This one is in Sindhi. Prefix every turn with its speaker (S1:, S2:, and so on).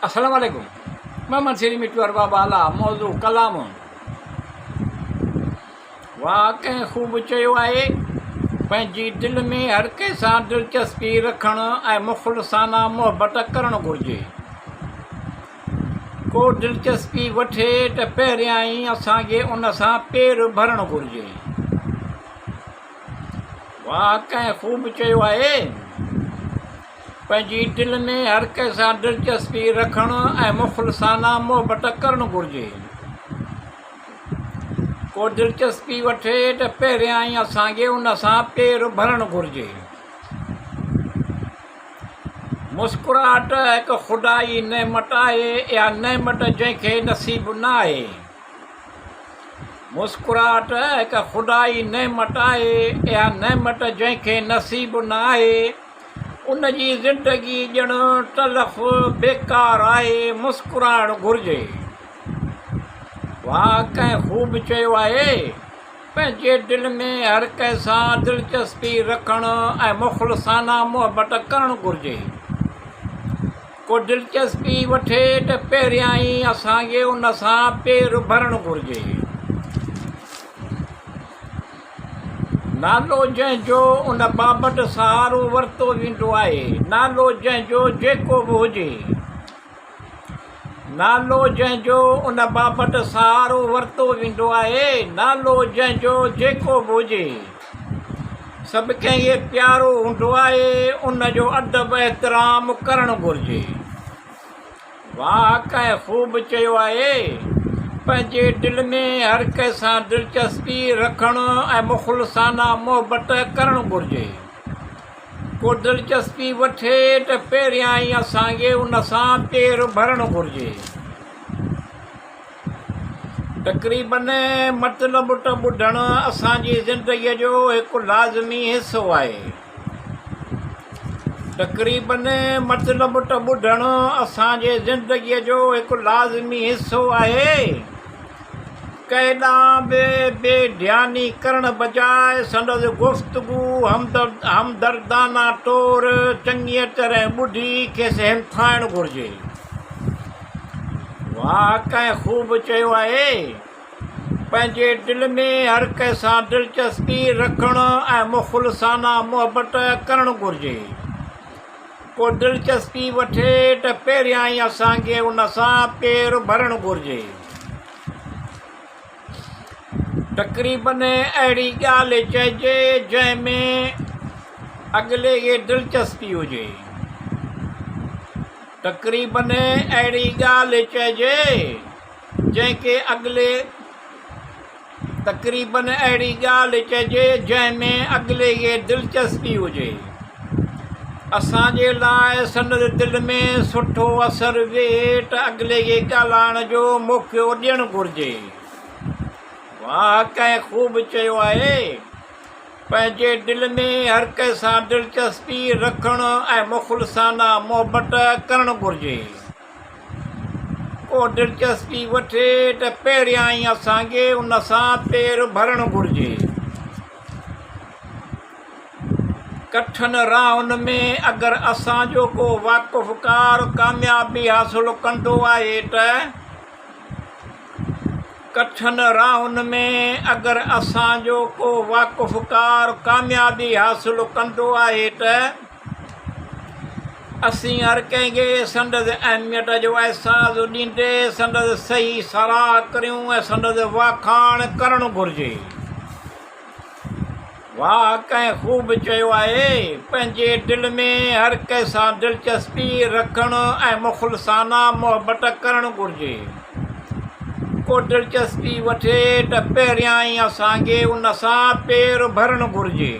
S1: السلام عليڪم محمد شيري مٽو ارباب اعليٰ موضوع ڪلام واهه ڪنهن خوب چيو آهي پنهنجي دل ۾ هر ڪنهن سان دلچسپي رکڻ ۽ مخلصانه محبت ڪرڻ گهرجي ڪو دلچسپي وٺي ته پهريائين اسان کي ان سان پير ڀرڻ گهرجي واهه ڪنهن خوب چيو آهي پنهنجي دل ۾ هر ڪنهن سان دلچسپي رکڻ ۽ مخلصانه محبت ڪرڻ گهرجي. ڪو دلچسپي وٺي ته پهريائين اسان کي ان سان پير ڀرڻ گهرجي. مسڪراهٽ هڪ خدائي نعمت آهي، اها نعمت جنهن کي نصيب نه آهي. مسڪراهٽ هڪ خدائي نعمت آهي، اها نعمت جنهن کي نصيب نه آهي. ان جي زندگي ڄڻ تلف بيڪار آهي، مسڪرائڻ گهرجي. واهه ڪنهن خوب چيو آهي، پنهنجي دل ۾ هر ڪنهن سان دلچسپي رکڻ ۽ مخلصانه محبت ڪرڻ گهرجي. ڪو دلچسپي وٺي ته پهريائين اسان کي ان سان پير ڀرڻ گهرجي. نالو جنهن جو ان بابت سهارو ورتو ويندو آهي. نالو جنهن جو جيڪو به هجي. نالو جنهن جو ان بابت سهارو ورتو ويندو آهي. نالو جنهن جو جيڪو به هجي. سڀ ڪنهن کي پيارو هوندو آهي، ان جو ادب احترام ڪرڻ گهرجي. واهه ڪنهن خوب چيو آهي، پنهنجي دل ۾ هر ڪنهن سان دلچسپي رکڻ ۽ مخلصانه محبت ڪرڻ گهرجي. ڪو دلچسپي وٺي ته پهريائين اسان کي ان سان پير ڀرڻ گهرجي. تقريبن مطلب ته ٻڌڻ اسان جي زندگيء جو هڪ لازمي حصو آهي. تقريبن مطلب ته ٻڌڻ اسان جي زندگيء جو هڪ لازمي حصو آهي. ڪنهن ڏانهن به بي ڌياني ڪرڻ بجاء سندس گفتگو همدردانه طور چڱيء طرح ٻڌي کيس همٿائڻ گهرجي. واهه ڪنهن خوب چيو آهي. پنهنجي دل ۾ هر ڪنهن سان دلچسپي رکڻ ۽ مخلصانه محبت ڪرڻ گهرجي. ڪو دلچسپي وٺي ته پهريائين اسان کي ان سان پير ڀرڻ گهرجي. تقريبن اهڙي ڳالهه چئجي جنهن ۾ اڳلي کي دلچسپي هجي. تقريبن اهڙي ڳالهه چئجي. جنهن کي اڳلي تقريبن اهڙي ڳالهه چئجي جنهن ۾ اڳلي کي دلچسپي هجي. اسان جي لاء سندس دل ۾ سٺو اثر ويهي ته اڳلي کي ڳالهائڻ جو موقعو ڏيڻ گهرجي. واهه ڪنهن خوب چيو آهي، پنهنجي دل ۾ هر ڪنهن سان دلچسپي رکڻ ۽ مخلصانه محبت ڪرڻ گهرجي. ڪو دلچسپي وٺي ته پهريائين اسان کي ان سان پير ڀرڻ گهرجي. ڪٺن راهن ۾ اگر اسان جو ڪو واقفڪار ڪاميابي حاصل ڪندو آهي ته ڪٺن راهن ۾ اگر اسان جو ڪو واقفڪار ڪاميابي حاصل ڪندو آهي ته اسين هر ڪنهن کي سندس اهميت جو احساس ڏيندي سندس صحيح ساراهه ڪريون ۽ سندس واکاڻ ڪرڻ گهرجي. واهه ڪنهن خوب چيو آهي، پنهنجي دل ۾ هر ڪنهن سان دلچسپي رکڻ ۽ مخلصانه محبت ڪرڻ گهرجي. ڪو دلچسپي وٺي ته پهريائين اسان کي ان سان پير ڀرڻ گهرجي.